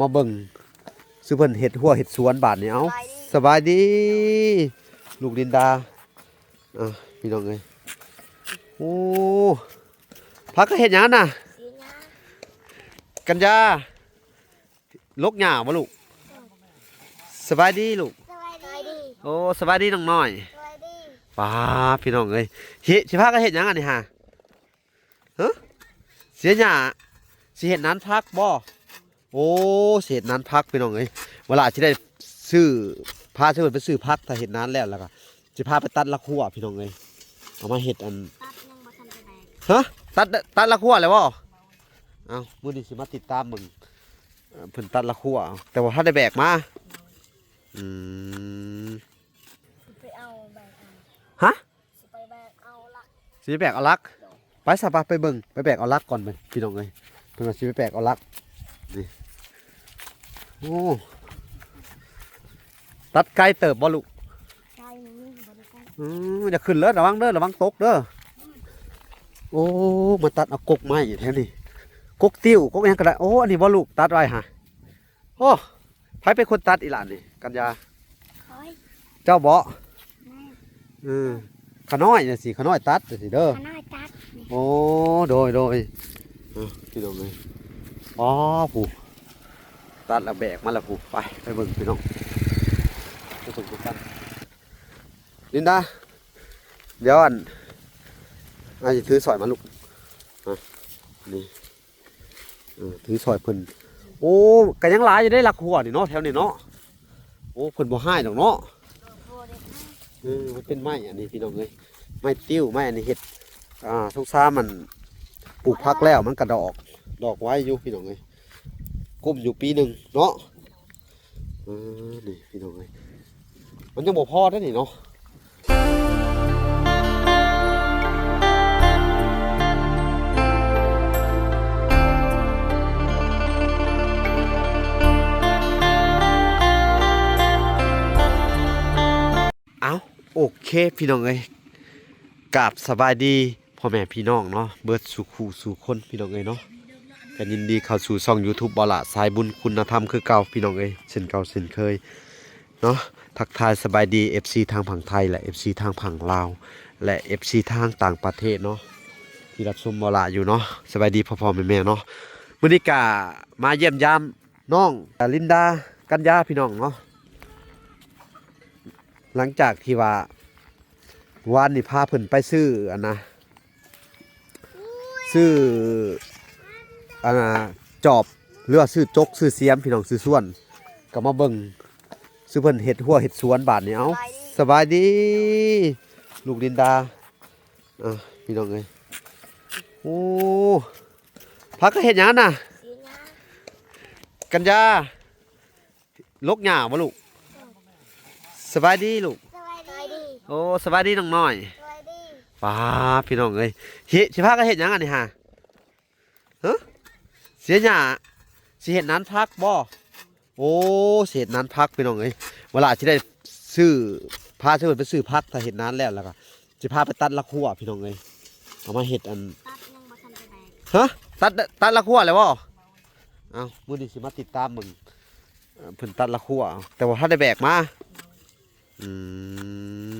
ມາເບິ່ງ ສູ່ເພິ່ນເຮັດຮົ້ວເຮັດສວນບາດນີ້. ເອົ້າ ສະບາຍດີ ສະບາຍດີ ລູກລິນດາ. ອ່ະ ພີ່ນ້ອງເອີຍ ໂອ້ ພາກັນເຮັດຫຍັງນະ? ສີຫຍ້າ ກັນຍາ ຫຼົກຫຍ້າບໍ່ລູກ? ສະບາຍດີລູກ ສະບາຍດີ ໂອ້ ສະບາຍດີນ້ອງນ້ອຍ ສະບາຍດີ. ປ້າ ພີ່ນ້ອງເອີຍ ເຮັດ ຊິພາກັນເຮັດຫຍັງອັນນີ້ຫາ? ຮະ ເສຍຫຍ້າ ຊິເຮັດນານຜັກບໍ່? ໂອ້ ຊິເຮັດນານຜັກ ພີ່ນ້ອງເອີຍ. ເວລາຊິໄດ້ຊື້ ພາຊື້ເພິ່ນໄປຊື້ຜັກ ຖ້າເຮັດນານແລ້ວ ແລ້ວກໍຊິພາໄປຕັດລາຂົວ ພີ່ນ້ອງເອີຍ ເອົາມາເຮັດອັນ ຕັດຍັງບໍ່ທັນໄດ້ແບກ ຮະ ຕັດ ຕັດລາຂົວແລ້ວບໍ່? ເອົ້າ ມື້ນີ້ຊິມາຕິດຕາມເບິ່ງ ເອີ ເພິ່ນຕັດລາຂົວ ແຕ່ວ່າບໍ່ທັນໄດ້ແບກມາ. ອືມ ຊິໄປເອົາແບກເອົາ ຮະ? ຊິໄປແບກເອົາຫຼັກ ຊິໄປແບກເອົາຫຼັກ ໂດຍ ໄປຊະ ໄປ ໄປເບິ່ງ ໄປແບກເອົາຫຼັກກ່ອນ ພີ່ນ້ອງເອີຍ ເພິ່ນວ່າຊິໄປແບກເອົາຫຼັກ ນີ້ ໂອ້ ຕັດໄກເຕີບບໍ່ລູກ? ໄກ ບໍ່ໄດ້ໄກ ອືມ ຢ່າຂຶ້ນເດີ ລະວັງເດີ ລະວັງຕົກເດີ. ໂອ້ ມາຕັດເອົາກົກໄມ້ແຖວນີ້ ກົກຕິ້ວ ກົກຫຍັງກໍໄດ້. ໂອ້ ອັນນີ້ບໍ່ລູກ ຕັດໄວ້ຫາ? ໂອ້ ໃຜເປັນຄົນຕັດອີ່ຫຼ້ານີ້ ກັນຍາ? ຂ້ອຍ ເຈົ້າບໍ່? ແມ່ນ ເອີ ຂ້ານ້ອຍຈັ່ງຊີ້ ຂ້ານ້ອຍຕັດຈັ່ງຊີ້ເດີ ຂ້ານ້ອຍຕັດນີ້. ໂອ້ ໂດຍ ໂດຍ ເອີ ພີ່ນ້ອງເອີຍ ອໍ ຜູ້ຕັດລະແບກມາລະຜູ້. ໄປ ໄປເບິ່ງພີ່ນ້ອງ ໄປເບິ່ງນຳກັນ. ລິນດາ ດຽວອັນ ອ້າຍຊິຖືສອຍມາລູກ ອະ ນີ້ ເອີ ຖືສອຍເພິ່ນ. ໂອ້ ກໍຍັງຫຼາຍຢູ່ເດ້ ລາຂົວນີ້ເນາະ ແຖວນີ້ເນາະ. ໂອ້ ເພິ່ນບໍ່ຮ້າຍດອກເນາະ ເອີ ມັນເປັນໄມ້ອັນນີ້ ພີ່ນ້ອງເອີຍ ໄມ້ຕິ້ວ ໄມ້ອັນນີ້ເຮັດ ອ່າ ສົງສາມ ມັນປູກຜັກແລ້ວ ມັນກະດອກ ດອກໄວຢູ່ ພີ່ນ້ອງເອີຍ ກຸ້ມຢູ່ປີໜຶ່ງເນາະ. ເອີ ນີ້ ພີ່ນ້ອງເອີຍ ມັນຍັງບໍ່ພໍເດ້ນີ້ເນາະ. ເອົ້າ ໂອເຄ ພີ່ນ້ອງເອີຍ ກາບສະບາຍດີພໍ່ແມ່ພີ່ນ້ອງເນາະ ເບິດສູ່ຄູ່ສູ່ຄົນ ພີ່ນ້ອງເອີຍເນາະ. ກໍຍິນດີເຂົ້າສູ່ຊ່ອງຢູທູບ ບໍ່ລະ ສາຍບຸນຄຸນນະທຳ ຄືເກົ່າ ພີ່ນ້ອງເອີຍ ເຊັ່ນເກົ່າເຊັ່ນເຄີຍ ເນາະ. ທັກທາຍສະບາຍດີ ເອັຟຊີ ທາງຝັ່ງໄທ ແລະ ເອັຟຊີ ທາງຝັ່ງລາວ ແລະ ເອັຟຊີ ທາງຕ່າງປະເທດເນາະ ທີ່ຮັບຊົມບໍ່ລະຢູ່ເນາະ. ສະບາຍດີພໍ່ໆແມ່ໆເນາະ. ມື້ນີ້ກະມາຢ້ຽມຢາມນ້ອງລິນດາ ກັນຍາ ພີ່ນ້ອງເນາະ. ຫຼັງຈາກທີ່ວ່າວານນີ້ພາເພິ່ນໄປຊື້ອັນນະ ຊື້ ອັນນ່າ ຈອບ ຫຼືວ່າຊື້ຈົກ ຊື້ສຽມ ພີ່ນ້ອງ ຊື້ສວນ ກໍມາເບິ່ງ ສູ່ເພິ່ນເຮັດຮົ້ວເຮັດສວນບາດນີ້. ເອົ້າ ສະບາຍດີ ສະບາຍດີ ລູກລິນດາ. ອ່ະ ພີ່ນ້ອງເອີຍ ໂອ້ ພາກັນເຮັດຫຍັງຫັ້ນນະ? ສີຫຍ້າ ກັນຍາ ຫຼົກຫຍ້າບໍ່ລູກ? ສະບາຍດີລູກ ສະບາຍດີ ໂອ້ ສະບາຍດີນ້ອງນ້ອຍ ສະບາຍດີ. ປ້າ ພີ່ນ້ອງເອີຍ ເຮັດ ຊິພາກັນເຮັດຫຍັງອັນນີ້ຫາ? ຮະ ເສຍຫຍ້າ ຊິເຮັດນານຜັກບໍ່? ໂອ້ ຊິເຮັດນານຜັກ ພີ່ນ້ອງເອີຍ ເວລາຊິໄດ້ຊື້ ພາຊື້ໄປຊື້ຜັກ ຖ້າເຮັດນານແລ້ວ ແລ້ວກໍຊິພາໄປຕັດລາຂົວ ພີ່ນ້ອງເອີຍ ເອົາມາເຮັດອັນ ຕັດຍັງບໍ່ທັນໄດ້ແບກ ຮະ ຕັດ ຕັດລາຂົວແລ້ວບໍ່? ເອົ້າ ມື້ນີ້ຊິມາຕິດຕາມເບິ່ງ ເອີ ເພິ່ນຕັດລາຂົວ ແຕ່ວ່າບໍ່ທັນໄດ້ແບກມາ. ອືມ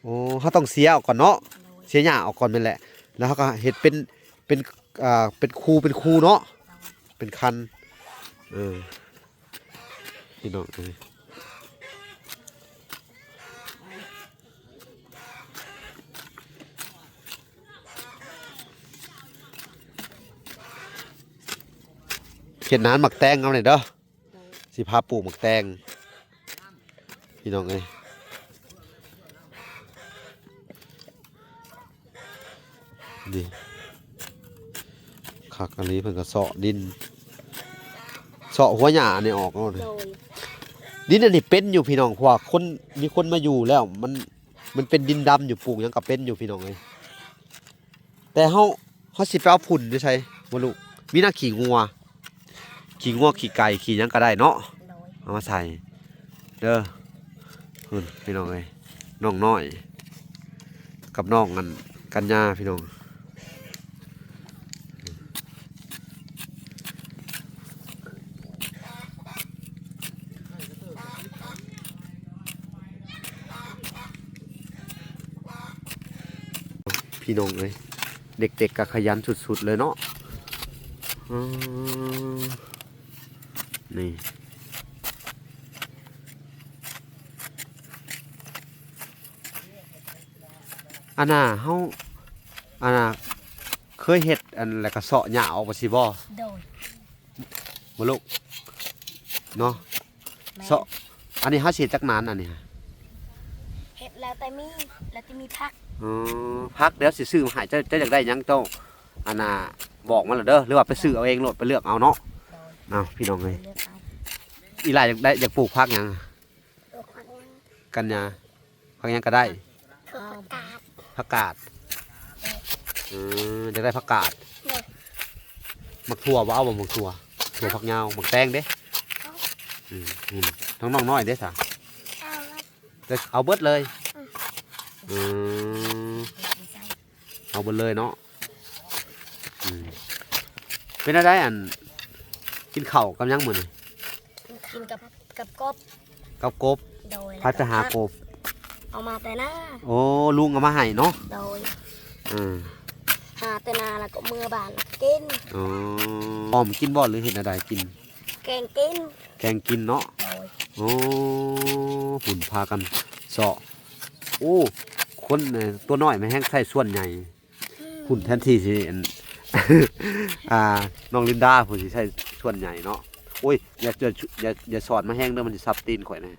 ໂອ້ ເຮົາຕ້ອງເສຍອອກກ່ອນເນາະ ໂດຍ ເສຍຫຍ້າອອກກ່ອນແມ່ນແຫຼະ ແລ້ວເຮົາກໍເຮັດເປັນ ເປັນ ອ່າ ເປັນຄູ່ ເປັນຄູ່ເນາະ ເປັນຄັນ ເອີ ພີ່ນ້ອງເອີຍ ເຮັດນານໝາກແຕງເຮົານີ້ເດີ. ຊິພາປູກໝາກແຕງ ພີ່ນ້ອງເອີຍ ນີ້ ຄັກອີ່ຫຼີ ເພິ່ນກໍເຊາະດິນ ເຊາະຫົວຫຍ້າອັນນີ້ອອກເນາະ ໂດຍ ດິນອັນນີ້ເປັນຢູ່ ພີ່ນ້ອງ ເພາະວ່າຄົນ ມີຄົນມາຢູ່ແລ້ວ ມັນ ມັນເປັນດິນດຳຢູ່ ປູກຫຍັງກໍເປັນຢູ່ ພີ່ນ້ອງເອີຍ. ແຕ່ເຮົາ ເຮົາຊິໄປເອົາຝຸ່ນຢູ່ໃສບໍ່ລູກ? ມີນະ ຂີ້ງົວ ຂີ້ງົວ ຂີ້ໄກ່ ຂີ້ຫຍັງກໍໄດ້ເນາະ ໂດຍ ເອົາມາໃສ່ເດີ. ພຸ້ນ ພີ່ນ້ອງເອີຍ ນ້ອງນ້ອຍກັບນ້ອງອັນກັນຍາ ພີ່ນ້ອງ. ພີ່ນ້ອງເອີຍ ເດັກໆກໍຂະຫຍັນສຸດໆເລີຍເນາະ. ອືມ ນີ້ ອັນນ່າ ເຮົາ ອັນນ່າ ເຄີຍເຮັດ ອັນ ແລ້ວກໍເຊາະຫຍ້າອອກວ່າຊີ້ບໍ່? ໂດຍ ບໍ່ລູກ ເນາະ. ແມ່ນ ເຊາະ ອັນນີ້ເຮົາຊິເຮັດຈັກໜານ ອັນນີ້? ເຮັດແລ້ວແຕ່ມີ ແລ້ວແຕ່ມີຜັກ. ອໍ ຜັກດຽວຊິຊື້ມາໃຫ້. ເຈົ້າ ເຈົ້າຢາກໄດ້ຫຍັງ ເຈົ້າ ອັນນ່າ ບອກມາໂລດເດີ ຫຼືວ່າໄປຊື້ເອົາເອງໂລດ ໄປເລືອກເອົາເນາະ. ໂດຍ ເອົາ ພີ່ນ້ອງເອີຍ ເລືອກເອົາ. ອີຫຼ້າຢາກໄດ້ ຢາກປູກຜັກຫຍັງ? ກັນຍາ ຜັກຫຍັງກໍໄດ້. ຜັກກາດ ຜັກກາດ. ເອີ ຢາກໄດ້ຜັກກາດ. ໂດຍ ໝາກຖົ່ວບໍ່ເອົາບໍ່? ໝາກຖົ່ວ ຖົ່ວຝັກຍາວ ໝາກແຕງເດ້? ເອົາ. ອືມ ອືມ ທັງນ້ອງນ້ອຍເດ້ສະ? ເອົາ ເອົາເບິດເລີຍ. ອືມ ອືມ ເອົາເບິດເລີຍເນາະ. ອືມ ເປັນແນວໃດ ອັນ ກິນເຂົ້າກັບຫຍັງມື້ນີ້? ກິນກັບ ກັບກົບ. ກັບກົບ. ໂດຍ ໃຜໄປຫາກົບ? ເອົາມາແຕ່ນາ. ໂອ້ ລຸງເອົາມາໃຫ້ເນາະ. ໂດຍ ເອີ ຫາແຕ່ນາ ແລ້ວກໍເມືອບ້ານກິນ. ອໍ ອ້ອມກິນບໍ່ ຫຼືເຮັດແນວໃດກິນ? ແກງກິນ. ແກງກິນເນາະ. ໂດຍ ໂອ້ ພຸ້ນພາກັນເຊາະ. ໂອ້ ຄົນ ເອີ ຕົວນ້ອຍມາແຮງໃຊ້ສ່ວນໃຫຍ່. ພຸ້ນແທນທີ່ຊິ ອັນ ອ່າ ນ້ອງລິນດາພຸ້ນຊິໃຊ້ສ່ວນໃຫຍ່ເນາະ. ໂອ້ຍ ຢ່າ ຢ່າ ຢ່າ ຢ່າສອດມາແຮງເດີ ມັນຊິສັບຕີນຂ້ອຍນະ.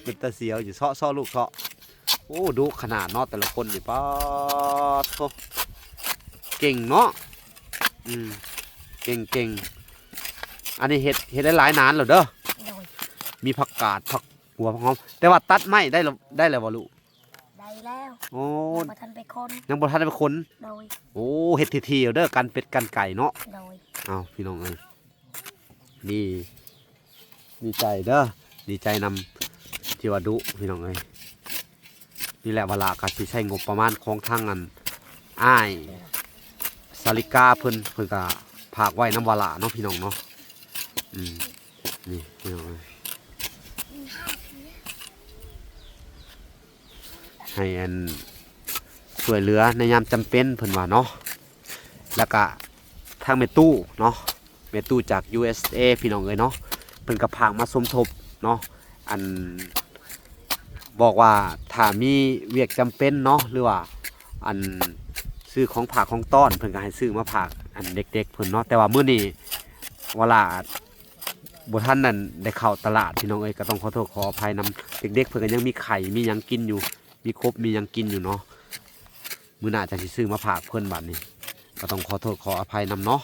ເປັນຕາສຽວຢູ່. ເຊາະ ເຊາະລູກ ເຊາະ. ໂອ້ ດຸຂະໜາດເນາະ ແຕ່ລະຄົນນີ້ ປາດໂທ້ ເກັ່ງເນາະ. ອືມ ເກັ່ງໆ. ອັນນີ້ເຮັດ ເຮັດຫຼາຍໆນານແລ້ວເດີ. ໂດຍ ມີຜັກກາດ ຜັກບົວ ຜັກຫອມ. ແຕ່ວ່າຕັດໄມ້ໄດ້ແລ້ວ ໄດ້ແລ້ວບໍ່ລູກ? ໄດ້ແລ້ວ. ໂອ້ ຍັງບໍ່ທັນໄປຂົນ. ຍັງບໍ່ທັນໄດ້ໄປຂົນ. ໂດຍ ໂອ້ ເຮັດຖີ່ໆເດີ ກັນເປັດກັນໄກ່ເນາະ. ໂດຍ ເອົາ ພີ່ນ້ອງເອີຍ ດີ ດີໃຈເດີ ດີໃຈນຳທີ່ວ່າດຸ ພີ່ນ້ອງເອີຍ. ນີ້ແຫຼະ ວາລະກໍຊິໃຊ້ງົບປະມານຂອງທາງ ອັນ ອ້າຍສາລິກາເພິ່ນ ເພິ່ນກໍຝາກໄວ້ນຳວາລະເນາະ ພີ່ນ້ອງເນາະ. ອືມ ນີ້ ພີ່ນ້ອງເອີຍ ໃຫ້ ອັນ ຊ່ວຍເຫຼືອໃນຍາມຈຳເປັນ ເພິ່ນວ່າເນາະ. ແລ້ວກະທາງແມ່ຕູ້ເນາະ ແມ່ຕູ້ຈາກ ຢູເອສເອ ພີ່ນ້ອງເອີຍເນາະ ເພິ່ນກໍຝາກມາສົມທົບເນາະ. ອັນ ບອກວ່າຖ້າມີວຽກຈຳເປັນເນາະ ຫຼືວ່າ ອັນ ຊື້ຂອງຝາກຂອງຕ້ອນ ເພິ່ນກໍໃຫ້ຊື້ມາຝາກ ອັນ ເດັກໆເພິ່ນເນາະ. ແຕ່ວ່າມື້ນີ້ວາລະ ບໍ່ທັນນັ້ນໄດ້ເຂົ້າຕະຫຼາດ ພີ່ນ້ອງເອີຍ ກໍຕ້ອງຂໍໂທດຂໍອະໄພນຳ. ເດັກໆເພິ່ນກໍຍັງມີໄຂ່ມີຫຍັງກິນຢູ່ ມີກົບມີຫຍັງກິນຢູ່ເນາະ. ມື້ໜ້າຈັ່ງຊິຊື້ມາຝາກເພິ່ນ. ບາດນີ້ກໍຕ້ອງຂໍໂທດຂໍອະໄພນຳເນາະ.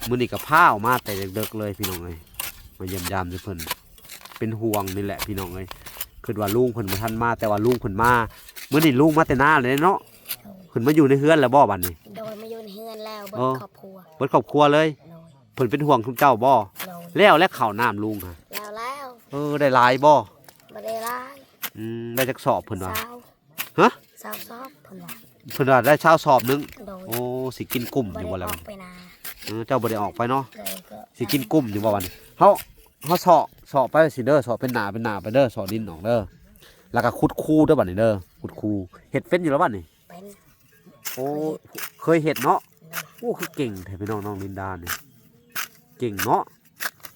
ມື້ນີ້ກໍພາອອກມາແຕ່ເດິກໆເລີຍ ພີ່ນ້ອງເອີຍ ມາຢ້ຽມຢາມຢູ່ເພິ່ນ. ເປັນຫ່ວງນີ້ແຫຼະ ພີ່ນ້ອງເອີຍ ຄິດວ່າລຸງເພິ່ນບໍ່ທັນມາ ແຕ່ວ່າລຸງເພິ່ນມາ. ມື້ນີ້ລຸງມາແຕ່ນາເລີຍເນາະ. ໂດຍ ເພິ່ນມາຢູ່ໃນເຮືອນແລ້ວບໍ່ບາດນີ້? ໂດຍ ມາຢູ່ໃນເຮືອນແລ້ວ ເບິດຄອບຄົວ ເບິດຄອບຄົວເລີຍ. ໂດຍ ເພິ່ນເປັນຫ່ວງຊຸມເຈົ້າບໍ່? ໂດຍ ແລ້ວ ແລ້ວເຂົ້ານ້ຳລຸງຫະ? ແລ້ວແລ້ວ. ເອີ ໄດ້ຫຼາຍບໍ່? ບໍ່ໄດ້ຫຼາຍ. ອືມ ໄດ້ຈັກສອບເພິ່ນວ່າ? ຊາວ. ຮະ? ຊາວສອບເພິ່ນວ່າ. ເພິ່ນວ່າໄດ້ຊາວສອບໜຶ່ງ. ໂດຍ ໂອ້ ຊິກິນກຸ້ມຢູ່ບໍ່ແລ້ວ? ບໍ່ໄດ້ອອກໄປນາ. ເອີ ເຈົ້າບໍ່ໄດ້ອອກໄປເນາະ. ໂດຍ ກໍ ຊິກິນກຸ້ມຢູ່ບໍ່ບາດນີ້? ເຮົາ ເຮົາເຊາະ ເຊາະໄປຊິເດີ ເຊາະເປັນໜ້າເປັນໜ້າໄປເດີ ເຊາະດິນອອກເດີ ແລ້ວກໍຂຸດຄູເດີບາດນີ້ເດີ ຂຸດຄູ. ເຮັດເປັນຢູ່ແລ້ວບາດນີ້? ເປັນ. ໂອ້ ເຄີຍເຮັດເນາະ. ໂດຍ ໂອ້ ຄືເກັ່ງແທ້ພີ່ນ້ອງ ນ້ອງລິນດານີ້ ເກັ່ງເນາະ.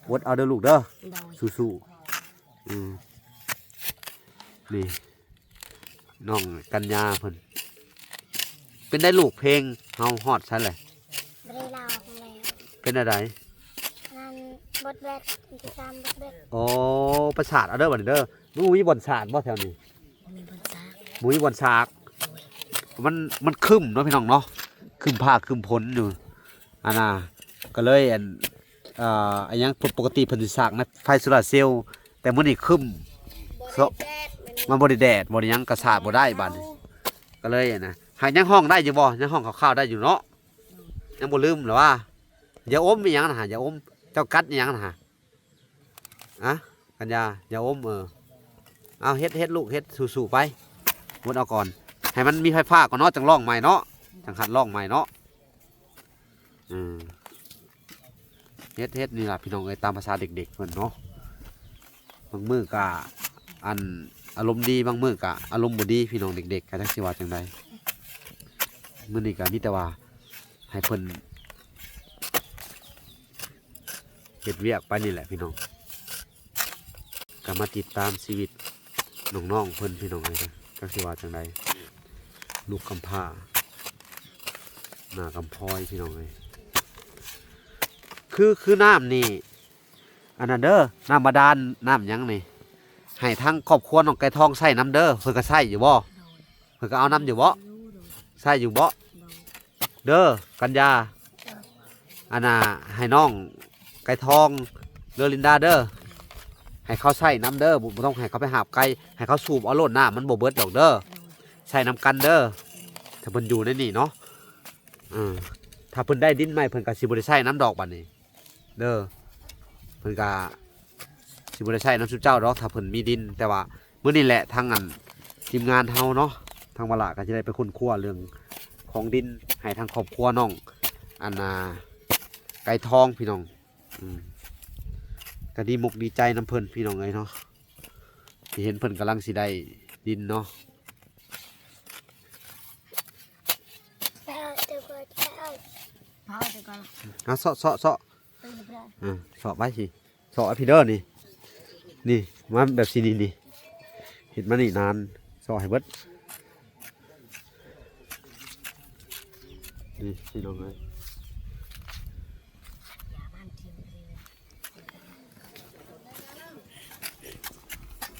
ອົດເອົາເດີລູກເດີ. ໂດຍ ສູ້ໆ. ອືມ ນີ້ນ້ອງກັນຍາເພິ່ນ. ເປັນໄດ໋ລູກ ເພງເຮົາຮອດໃສແຫຼະ? ບໍ່ໄດ້ລອງແລ້ວ. ເປັນແນວໃດ? ອັນ ບົດແບັດ ວັນທີສາມບົດແບັດ. ໂອ້ ໄປສາດເອົາເດີບາດນີ້ເດີ. ບໍ່ມີບ່ອນສາດບໍ່ແຖວນີ້? ບໍ່ມີບ່ອນສາກ ບໍ່ມີບ່ອນສາກ. ມັນ ມັນຄຶ້ມເນາະ ພີ່ນ້ອງເນາະ ຄຶ້ມຟ້າຄຶ້ມຝົນຢູ່ ອັນນ່າ ກໍເລີຍ ອັນ ເອີ ອັນຫຍັງ ປົກກະຕິເພິ່ນຊິສາກໃນໄຟໂຊລາເຊວ ແຕ່ມື້ນີ້ຄຶ້ມ ບໍ່ໄດ້ແດດ ມັນບໍ່ໄດ້ແດດ ບໍ່ໄດ້ຫຍັງ ກໍສາດບໍ່ໄດ້ບາດນີ້. ກໍເລີຍ ອັນນ່າ ຫາກຍັງຮ້ອງໄດ້ຢູ່ບໍ່? ຍັງຮ້ອງຄ່າວໆໄດ້ຢູ່ເນາະ. ຍັງບໍ່ລືມລະວ່າ ຢາອົມອີ່ຫຍັງນະຫະ? ຢາອົມ ເຈົ້າກັດອີ່ຫຍັງນະຫະ? ອະ ກັນຍາ ຢາອົມ. ເອີ ເອົາ ເຮັດ ເຮັດລູກ ເຮັດ ສູ້ໆໄປ. ອົດເອົາກ່ອນ ໃຫ້ມັນມີໄຟຟ້າກ່ອນເນາະ ຈັ່ງຮ້ອງໃໝ່ເນາະ ຈັ່ງຄັດຮ້ອງໃໝ່ເນາະ. ເອີ ເຮັດ ເຮັດນີ້ລະ ພີ່ນ້ອງເອີຍ ຕາມພາສາເດັກໆເພິ່ນເນາະ. ບາງມື້ກະ ອັນ ອາລົມດີ ບາງມື້ກະອາລົມບໍ່ດີ ພີ່ນ້ອງ ເດັກໆ ກະຈັກຊິວ່າຈັ່ງໃດ. ມື້ນີ້ກະມີແຕ່ວ່າໃຫ້ເພິ່ນເຮັດວຽກໄປນີ້ແຫຼະ ພີ່ນ້ອງ. ກະມາຕິດຕາມຊີວິດນ້ອງໆເພິ່ນ ພີ່ນ້ອງເອີຍ ຈັກຊິວ່າຈັ່ງໃດ ລູກກຳພ້າ ໜ້າກຳພ້ອຍ ພີ່ນ້ອງເອີຍ. ຄື ຄືນ້ຳນີ້ ອັນນັ້ນເດີ ນ້ຳບາດານ ນ້ຳຫຍັງນີ້ ໃຫ້ທາງຄອບຄົວນ້ອງໄກ່ທອງໃຊ້ນຳເດີ. ເພິ່ນກະໃຊ້ຢູ່ບໍ່? ເພິ່ນກະເອົານຳຢູ່ບໍ່? ໃຊ້ຢູ່ບໍ່? ເດີ ກັນຍາ ອັນນ່າ ໃຫ້ນ້ອງໄກ່ທອງເດີ ລິນດາເດີ ໃຫ້ເຂົາໃຊ້ນຳເດີ ບໍ່ ບໍ່ຕ້ອງໃຫ້ເຂົາໄປຫາບໄກ່ ໃຫ້ເຂົາສູບເອົາໂລດ ນ້ຳມັນບໍ່ເບິດດອກເດີ ໃຊ້ນຳກັນເດີ. ຖ້າເພິ່ນຢູ່ໃນນີ້ເນາະ ເອີ ຖ້າເພິ່ນໄດ້ດິນໃໝ່ ເພິ່ນກະຊິບໍ່ໄດ້ໃຊ້ນຳດອກບາດນີ້ ເດີ ເພິ່ນກະຊິບໍ່ໄດ້ໃຊ້ນຳຊຸມເຈົ້າດອກ ຖ້າເພິ່ນມີດິນ. ແຕ່ວ່າມື້ນີ້ແຫຼະ ທາງອັນທີມງານເຮົາເນາະ ທາງວາລະກະຊິໄດ້ໄປຄົ້ນຄວ້າເລື່ອງຂອງດິນໃຫ້ທາງຄອບຄົວນ້ອງ ອັນນ່າ ໄກ່ທອງ ພີ່ນ້ອງ. ອືມ ກະດີມົກດີໃຈນຳເພິ່ນ ພີ່ນ້ອງເອີຍເນາະ ທີ່ເຫັນເພິ່ນກຳລັງຊິໄດ້ດິນເນາະ. ເອົາ ເຊາະ ເຊາະ ເຊາະ ອ່າ ເຊາະໄວ້ຊິ ເຊາະໄວ້ພີເດີ ນີ້ ນີ້ ມາແບບຊີ້ນີ້ ນີ້ ເຮັດມານີ້ນານ ເຊາະໃຫ້ເບິດ ນີ້ ພີ່ນ້ອງເອີຍ.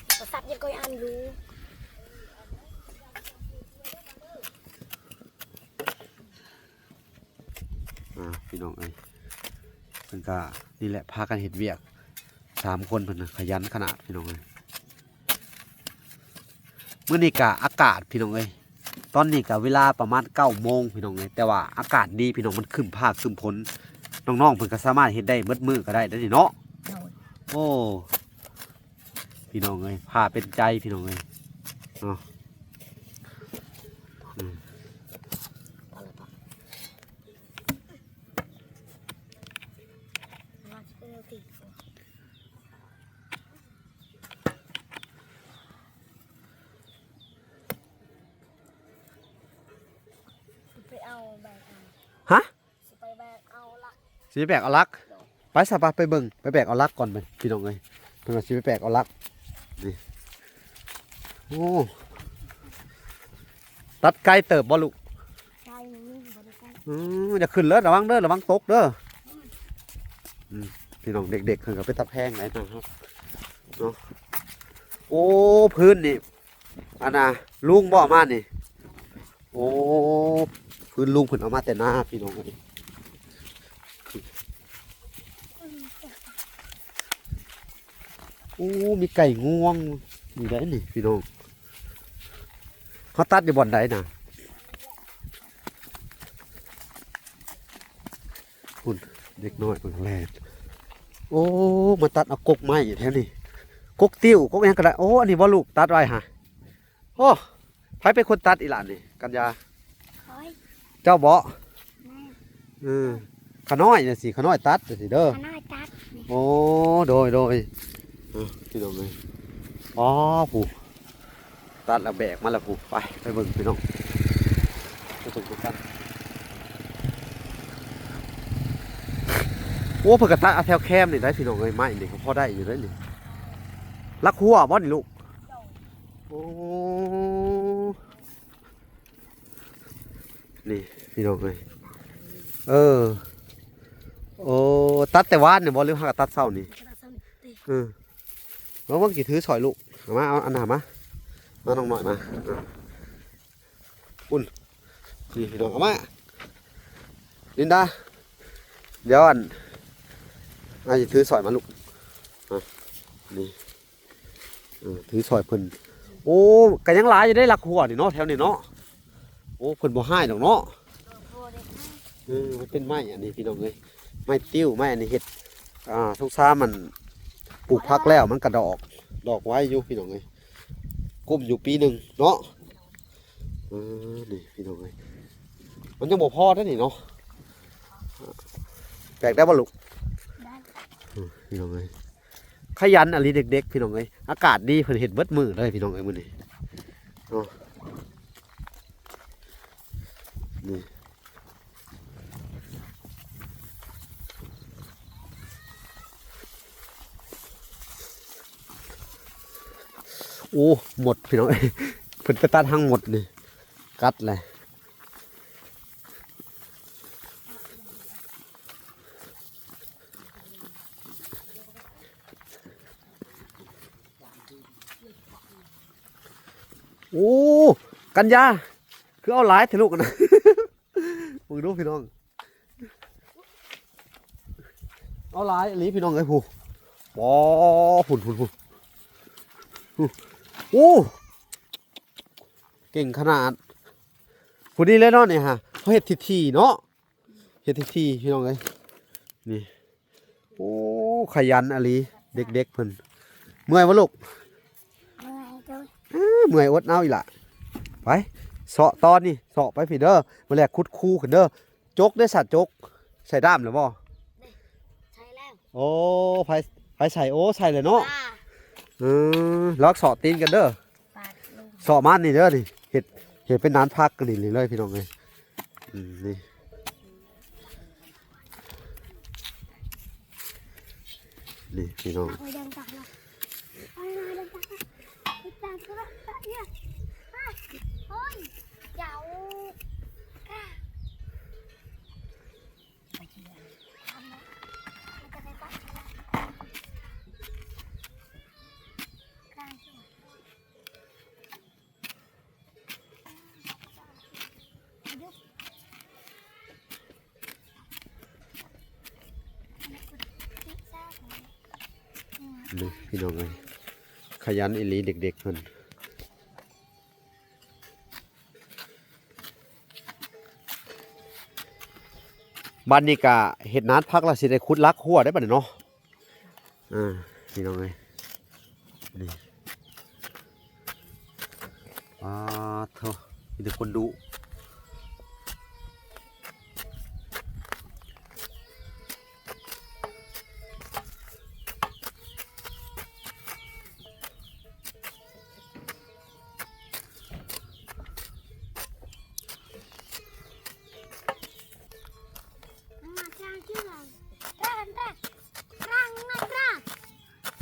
ໂທລະສັບຍັງກໍອ່ານຢູ່. ອ່າ ພີ່ນ້ອງເອີຍ ເພິ່ນກະນີ້ແຫຼະ ພາກັນເຮັດວຽກສາມຄົນ ເພິ່ນນະຂະຫຍັນຂະໜາດ ພີ່ນ້ອງເອີຍ. ມື້ນີ້ກະອາກາດ ພີ່ນ້ອງເອີຍ ຕອນນີ້ກະເວລາປະມານເກົ້າໂມງ ພີ່ນ້ອງເອີຍ ແຕ່ວ່າອາກາດດີ ພີ່ນ້ອງ ມັນຄຶ້ມຟ້າຄຶ້ມຝົນ ນ້ອງໆເພິ່ນກະສາມາດເຮັດໄດ້ເບິດມື້ກະໄດ້ເດ້ນີ້ເນາະ. ໂອ້ ພີ່ນ້ອງເອີຍ ພາເປັນໃຈ ພີ່ນ້ອງເອີຍເນາະ. ອືມ ໄປເອົາແບກ ຮະ? ຊິໄປແບກເອົາຫຼັກ ຊິໄປແບກເອົາຫຼັກ ໂດຍ ໄປຊະ ໄປ ໄປເບິ່ງ ໄປແບກເອົາຫຼັກກ່ອນ ພີ່ນ້ອງເອີຍ ເພິ່ນວ່າຊິໄປແບກເອົາຫຼັກ ນີ້ ໂອ້ ຕັດໄກເຕີບບໍ່ລູກ? ໄກ ບໍ່ໄດ້ໄກ ອືມ ຢ່າຂຶ້ນເລີຍ ລະວັງເດີ ລະວັງຕົກເດີ ອືມ ພີ່ນ້ອງ ເດັກໆເພິ່ນກະເປັນຕາແພງຫຼາຍນະເນາະ ໂອ້ ພື້ນນີ້ ອັນນ່າ ລຸງບໍ່ເອົາມານີ້ ໂອ້ ພື້ນລຸງເພິ່ນເອົາມາແຕ່ນາ ພີ່ນ້ອງເອີຍ ໂອ້ ມີໄກ່ງວງ ນີ້ໄດ໋ນີ້ ພີ່ນ້ອງ ເຮົາຕັດຢູ່ບ່ອນໃດນະ? ພຸ້ນ ເດັກນ້ອຍເພິ່ນແລ່ນ ໂອ້ ມາຕັດເອົາກົກໄມ້ແຖວນີ້ ກົກຕິ້ວ ກົກຫຍັງກະໄດ້ ໂອ້ ອັນນີ້ບໍ່ລູກ ຕັດໄວ້ຫະ? ໂອ້ ໃຜເປັນຄົນຕັດອີ່ຫຼານນີ້ ກັນຍາ? ຂ້ອຍ ເຈົ້າບໍ່? ແມ່ນ ເອີ ຂະນ້ອຍຈັ່ງຊີ້ ຂະນ້ອຍຕັດຈັ່ງຊີ້ເດີ ຂະນ້ອຍຕັດນີ້ ໂອ້ ໂດຍ ໂດຍ ເອີ ພີ່ນ້ອງເອີຍ ອໍ ຜູ້ ຕັດແລ້ວແບກມາແລ້ວຜູ້ ໄປ ໄປເບິ່ງພີ່ນ້ອງ ໄປເບິ່ງນຳກັນ ໂອ້ ເພິ່ນກະຕັດເອົາແຖວແຄມນີ້ໄດ໋ພີ່ນ້ອງເອີຍ ໄມ້ນີ້ກະພໍໄດ້ຢູ່ເດ້ນີ້ ຫຼັກຫົວບໍ່ນີ້ລູກ? ໂອ້ ນີ້ພີ່ນ້ອງເອີຍ ເອີ ໂອ້ ຕັດແຕ່ວານນີ້ບໍ່ ຫຼືຫາກະຕັດເຊົ້ານີ້? ເອີ ເອົາເບິ່ງ ຊິຖືຊ່ອຍລູກ ເອົາມາ ເອົາອັນນັ້ນມາ ມານ້ອງນ້ອຍມາ ພຸ້ນ ນີ້ພີ່ນ້ອງ ເອົາມາ ລິນດາ ດຽວອັນ ອ້າຍຊິຖືຊ່ອຍມາລູກ ນີ້ ເອີ ຖືຊ່ອຍເພິ່ນ ໂອ້ ກະຍັງຫຼາຍຢູ່ເດ້ ຫຼັກຫົວນີ້ເນາະ ແຖວນີ້ເນາະ ໂອ້ ເພິ່ນບໍ່ຮ້າຍດອກເນາະ ເອີ ມັນເປັນໄມ້ອັນນີ້ພີ່ນ້ອງເອີຍ ໄມ້ຕິ້ວ ໄມ້ອັນນີ້ເຮັດ ອ່າ ສົງສາມ ມັນ ປູກຜັກແລ້ວມັນກະດອກ ດອກໄວຢູ່ພີ່ນ້ອງເອີຍ ກຸ້ມຢູ່ປີໜຶ່ງເນາະ ເອີ ນີ້ພີ່ນ້ອງເອີຍ ມັນຍັງບໍ່ພໍເດ້ນີ້ເນາະ ແບກໄດ້ບໍ່ລູກ? ໄດ້ ເອີ ພີ່ນ້ອງເອີຍ ຂະຫຍັນອີ່ຫຼີເດັກໆ ພີ່ນ້ອງເອີຍ. ອາກາດດີ ເພິ່ນເຮັດເບິດມື້ເລີຍ ພີ່ນ້ອງເອີຍ ມື້ນີ້ເນາະ. ນີ້ ໂອ້ ມົດ ພີ່ນ້ອງເອີຍ ເພິ່ນໄປຕັດຮັງມົດນີ້ ກັດແຫຼະ. ໂອ້ ກັນຍາ ຄືເອົາຫຼາຍແທ້ລູກນະ ເບິ່ງດູພີ່ນ້ອງ ເອົາຫຼາຍອີ່ຫຼີພີ່ນ້ອງເອີຍ. ພຸ້ນ ປໍ ພຸ້ນ ພຸ້ນ ພຸ້ນ ໂອ້ ເກັ່ງຂະໜາດ. ຜູ້ນີ້ແຫຼະເນາະນີ້ຫາ ເຮົາເຮັດຖີ່ໆເນາະ ເຮັດຖີ່ໆ ພີ່ນ້ອງເອີຍ ນີ້. ໂອ້ ຂະຫຍັນອີ່ຫຼີເດັກໆ ເພິ່ນ. ເມື່ອຍບໍ່ລູກ? ເມື່ອຍໂດຍ. ເອີ ເມື່ອຍອົດເອົາອີ່ຫຼະ. ໄປ ເຊາະຕໍ່ນີ້ ເຊາະໄປພີ້ເດີ ມື້ແລກຂຸດຄູຂຶ້ນເດີ. ຈົກເດ້ສະ ຈົກ ໃສ່ດ້າມແລ້ວບໍ່? ໃສ່ແລ້ວ. ໂອ້ ໃຜ ໃຜໃສ່? ໂອ້ ໃສ່ແລ້ວເນາະ. ເອີ ລອກເຊາະຕີນກັນເດີ. ປາດລົງ ເຊາະມານີ້ເດີ ນີ້ ເຮັດ ເຮັດເປັນນານຜັກນີ້ເລີຍ ພີ່ນ້ອງເອີຍ. ອືມ ນີ້ ນີ້ພີ່ນ້ອງ ນີ້ພີ່ນ້ອງເອີຍ ຂະຫຍັນອີ່ຫຼີເດັກໆ ເພິ່ນ. ບັດນີ້ກະເຮັດນານຜັກແລ້ວ ຊິໄດ້ຂຸດຫຼັກຮົ້ວໄດ້ບັດນີ້ເນາະ. ອ່າ ພີ່ນ້ອງເອີຍ ນີ້ ປາດໂທ້ ມີແຕ່ຄົນດຸ.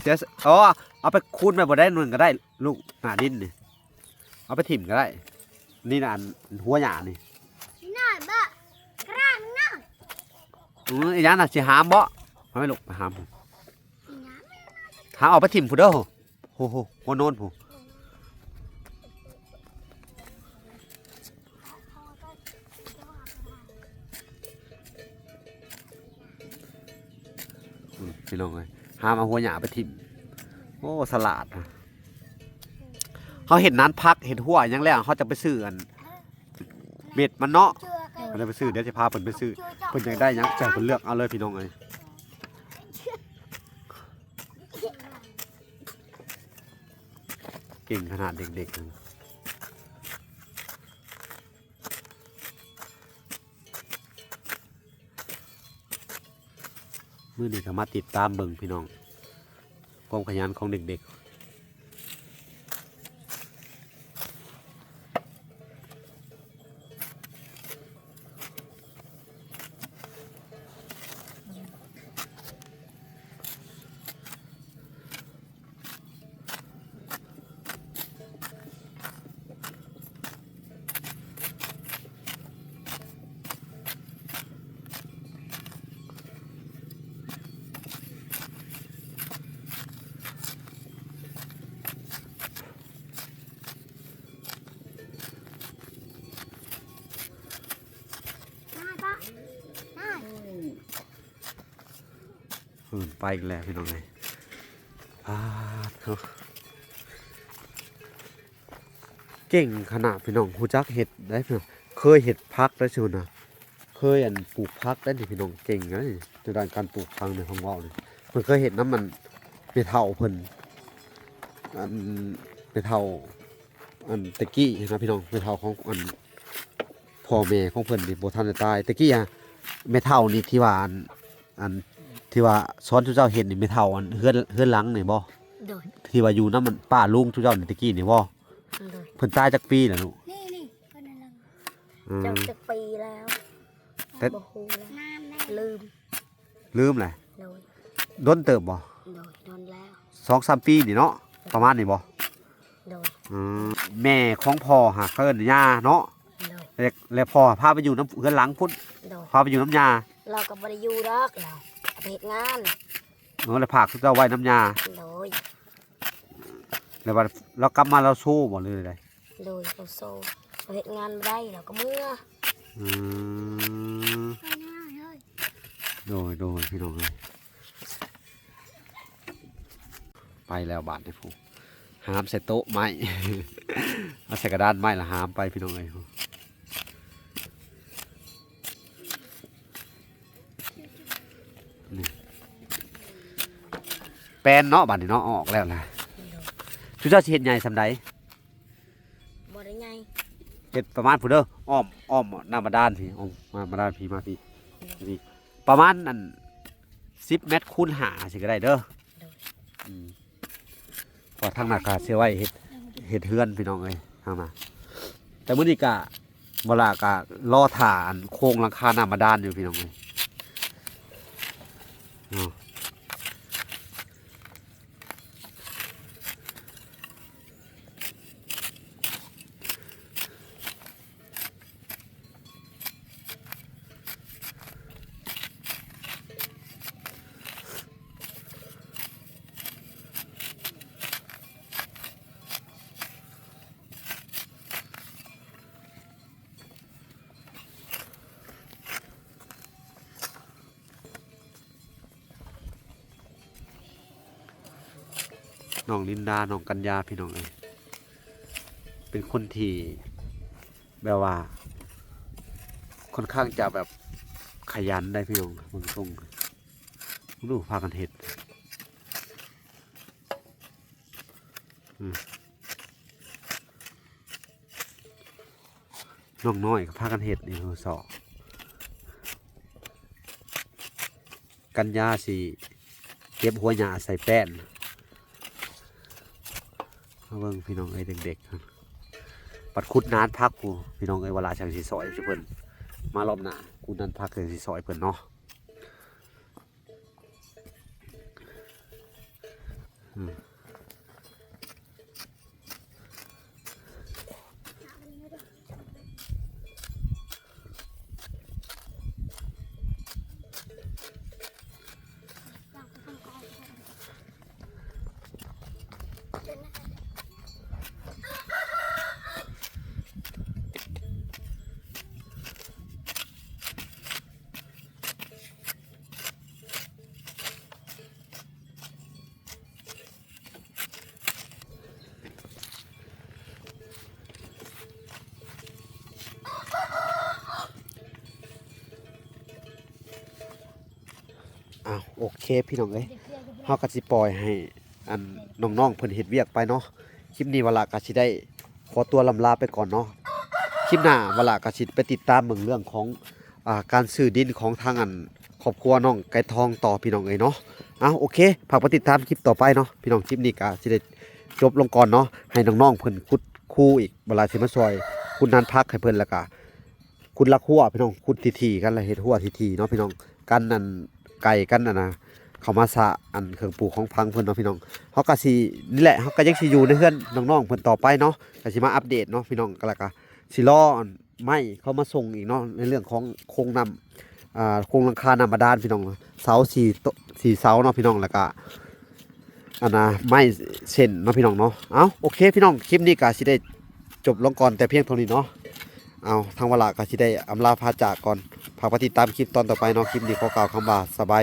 ເສຍ ອໍ ເອົາໄປຄູດໄວ້ບໍ່ໄດ້ໜຶ່ງກໍໄດ້ ລູກໜ້າດິນນີ້ ເອົາໄປຖິ້ມກໍໄດ້. ນີ້ນະ ອັນຫົວຫຍ້ານີ້ ນີ້ນະ ເບິ່ງກາງນະ. ອື ອີຫຍັງນະ ຊິຫາມບໍ່? ເອົາໄປລູກ ໄປຫາມ ຫາເອົາໄປຖິ້ມພຸ້ນເດີ. ໂຫ ໂຫ ຫົວໂນນພຸ້ນ ອືມ ພີ່ນ້ອງເອີຍ ຫາມເອົາຫົວຫຍ້າໄປຖິ້ມ. ໂອ້ ສະຫຼາດນະ. ເຮົາເຮັດນານຜັກ ເຮັດຮົ້ວຫຍັງແລ້ວ ເຮົາຈະໄປຊື້ອັນ ເມັດມັນເນາະ ກໍເລີຍໄປຊື້. ດຽວຊິພາເພິ່ນໄປຊື້ ເພິ່ນຢາກໄດ້ຫຍັງ ໃຫ້ເພິ່ນເລືອກເອົາເລີຍ ພີ່ນ້ອງເອີຍ. ເກັ່ງຂະໜາດເດັກໆ. ມື້ນີ້ກໍມາຕິດຕາມເບິ່ງ ພີ່ນ້ອງ ຄວາມຂະຫຍັນຂອງເດັກໆ. ເອີ ໄປອີກແລ້ວ ພີ່ນ້ອງເອີຍ. ປາດໂທ້ ເກັ່ງຂະໜາດ ພີ່ນ້ອງ. ຮູ້ຈັກເຮັດໄດ໋ ພີ່ນ້ອງ. ເຄີຍເຮັດຜັກໄດ໋ ຊື່ນະ. ເຄີຍອັນປູກຜັກໄດ້ນີ້ ພີ່ນ້ອງ ເກັ່ງເດ້ນີ້ ໃນດ້ານການປູກຜັກນີ້ ເພິ່ນເວົ້ານີ້. ເພິ່ນເຄີຍເຮັດນຳອັນແມ່ເຖົ້າເພິ່ນ ອັນແມ່ເຖົ້າ ອັນແຕ່ກີ້ຫັ້ນນະ ພີ່ນ້ອງ. ແມ່ເຖົ້າຂອງອັນພໍ່ແມ່ຂອງເພິ່ນນີ້ ບໍ່ທັນໄດ້ຕາຍ ແຕ່ກີ້ຫັ້ນ. ແມ່ເຖົ້ານີ້ທີ່ວ່າອັນ ອັນເທ ທີ່ວ່າສອນຊຸເຈົ້າເຮັດນີ້ ແມ່ເຖົ້າອັນເຮືອນ ເຮືອນຫຼັງນີ້ບໍ່? ໂດຍ ທີ່ວ່າຢູ່ນຳອັນປ້າລຸງຊຸເຈົ້ານີ້ຕະກີ້ນີ້ບໍ່? ໂດຍ ເພິ່ນຕາຍຈັກປີແລ້ວລູກ? ນີ້ ນີ້ ເພິ່ນນັ້ນລະ ອືມ ຈັກ ຈັກປີແລ້ວ ແຕ່ ບໍ່ຮູ້ແລ້ວ ລືມ ລືມແຫຼະ. ໂດຍ ດົນເຕີບບໍ່? ໂດຍ ດົນແລ້ວ ສອງສາມປີນີ້ເນາະ ປະມານນີ້ບໍ່? ໂດຍ ອືມ ແມ່ຂອງພໍ່ຫາກເອີ້ນຍ່າເນາະ? ໂດຍ ແລະ ແລະພໍ່ພາໄປຢູ່ນຳເຮືອນຫຼັງພຸ້ນ? ໂດຍ ພາໄປຢູ່ນຳຍ່າ? ລາວກໍບໍ່ໄດ້ຢູ່ດອກ ລາວໄປເຮັດງານ. ເອີ ແລ້ວພາກເຈົ້າໄວ້ນຳຍ່າ? ໂດຍ ແລ້ວວ່າລາວກັບມາລາວໂຊບໍ່ ຫຼືໃດ? ໂດຍ ລາວໂຊ ລາວເຮັດງານບໍ່ໄດ້ ລາວກໍເມືອ. ອືມ ໂດຍ ໂດຍ ພີ່ນ້ອງເອີຍ ໄປແລ້ວບາດນີ້ ຜູ້ຫາມໃສ່ໂຕະໄມ້ ເອົາໃສ່ກະດານໄມ້ລະຫາມໄປ ພີ່ນ້ອງເອີຍ. ນີ້ ແປນເນາະ ບາດນີ້ເນາະ ເອົາອອກແລ້ວລະ. ໂດຍ ຊຸເຈົ້າຊິເຮັດໃຫຍ່ສ່ຳໃດ? ບໍ່ໄດ້ໃຫຍ່ ເຮັດປະມານພຸ້ນເດີ ອ້ອມ ອ້ອມໜ້າບາດານພີ້ ອ້ອມໜ້າບາດານພີ້ ມາພີ້ ໂດຍ ນີ້ ປະມານອັນ ສິບແມັດຄູນຫ້າ ຊິກໍໄດ້ເດີ. ໂດຍ ອືມ ເພາະວ່າທາງໜ້າກະຊິໄວ້ເຮັດ ເຮັດເຮືອນ ພີ່ນ້ອງເອີຍ ທາງໜ້າ. ແຕ່ມື້ນີ້ກະ ບໍ່ລະກະລໍຖ້າອັນໂຄງຫຼັງຄາໜ້າບາດານຢູ່ ພີ່ນ້ອງເອີຍ ເນາະ. ນ້ອງລິນດາ ນ້ອງກັນຍາ ພີ່ນ້ອງເອີຍ ເປັນຄົນທີ່ແບບວ່າຄ່ອນຂ້າງຈະແບບຂະຫຍັນໄດ໋ ພີ່ນ້ອງ ເບິ່ງຊົງ ເບິ່ງດູ ພາກັນເຮັດ ອືມ. ນ້ອງນ້ອຍກໍພາກັນເຮັດນີ້ ສອກ ກັນຍາຊິເກັບຫົວຫຍ້າໃສ່ແປ້ນ ມາເບິ່ງ ພີ່ນ້ອງເອີຍ ເດັກໆ ບັດຂຸດນານຜັກພຸ້ນ ພີ່ນ້ອງເອີຍ ວ່າລະຈັ່ງຊິຊ່ອຍເພິ່ນ ມາລອບໜ້າຂຸດນານຜັກຈັ່ງຊິຊ່ອຍເພິ່ນເນາະ. ອືມ ອ້າວ ໂອເຄ ພີ່ນ້ອງເອີຍ ເຮົາກໍຊິປ່ອຍໃຫ້ອັນນ້ອງໆເພິ່ນເຮັດວຽກໄປເນາະ. ຄລິບນີ້ວາລະກໍຊິໄດ້ຂໍຕົວລ່ຳລາໄປກ່ອນເນາະ. ຄລິບໜ້າວາລະກໍຊິໄປຕິດຕາມເບິ່ງເລື່ອງຂອງ ອ່າ ການຊື້ດິນຂອງທາງອັນຄອບຄົວນ້ອງໄກ່ທອງຕໍ່ ພີ່ນ້ອງເອີຍເນາະ. ເອົາ ໂອເຄ ຝາກໄປຕິດຕາມຄລິບຕໍ່ໄປເນາະ ພີ່ນ້ອງ. ຄລິບນີ້ກໍຊິໄດ້ຈົບລົງກ່ອນເນາະ ໃຫ້ນ້ອງໆເພິ່ນຂຸດຄູອີກ ວາລະຊິມາຊ່ອຍຂຸດນານຜັກໃຫ້ເພິ່ນ ແລ້ວກໍ ຂຸດລັກຮົ້ວ ພີ່ນ້ອງ ຂຸດຖີ່ໆກັນ ແລ້ວເຮັດຮົ້ວຖີ່ໆເນາະ ພີ່ນ້ອງ ກັນອັນໄກ່ ກັນອັນນະ ເຂົ້າມາຊະອັນເຄື່ອງປູກຂອງຝັງເພິ່ນເນາະ ພີ່ນ້ອງ. ເຮົາກໍຊິ ນີ້ແຫຼະ ເຮົາກໍຍັງຊິຢູ່ໃນເຮືອນນ້ອງໆເພິ່ນຕໍ່ໄປເນາະ ກໍຊິມາອັບເດດເນາະ ພີ່ນ້ອງ. ກໍ ແລ້ວກໍຊິລໍອັນໄມ້ເຂົ້າມາສົ່ງອີກເນາະ ໃນເລື່ອງຂອງໂຄງນ້ຳ ອ່າ ໂຄງຫຼັງຄານ້ຳບາດານ ພີ່ນ້ອງ ເສົາສີ່ໂຕ ສີ່ເສົາເນາະ ພີ່ນ້ອງ ແລ້ວກໍ ອັນນະ ໄມ້ເສັ້ນເນາະ ພີ່ນ້ອງເນາະ. ເອົາ ໂອເຄ ພີ່ນ້ອງ ຄລິບນີ້ກໍຊິໄດ້ຈົບລົງກ່ອນແຕ່ພຽງເທົ່ານີ້ເນາະ. ເອົາ ທາງວາລະກໍຊິໄດ້ອຳລາພາຈາກກ່ອນ. ຝາກໄປຕິດຕາມຄລິບຕອນຕໍ່ໄປເນາະ. ຄລິບນີ້ຂໍກ່າວຄຳວ່າສະບາຍ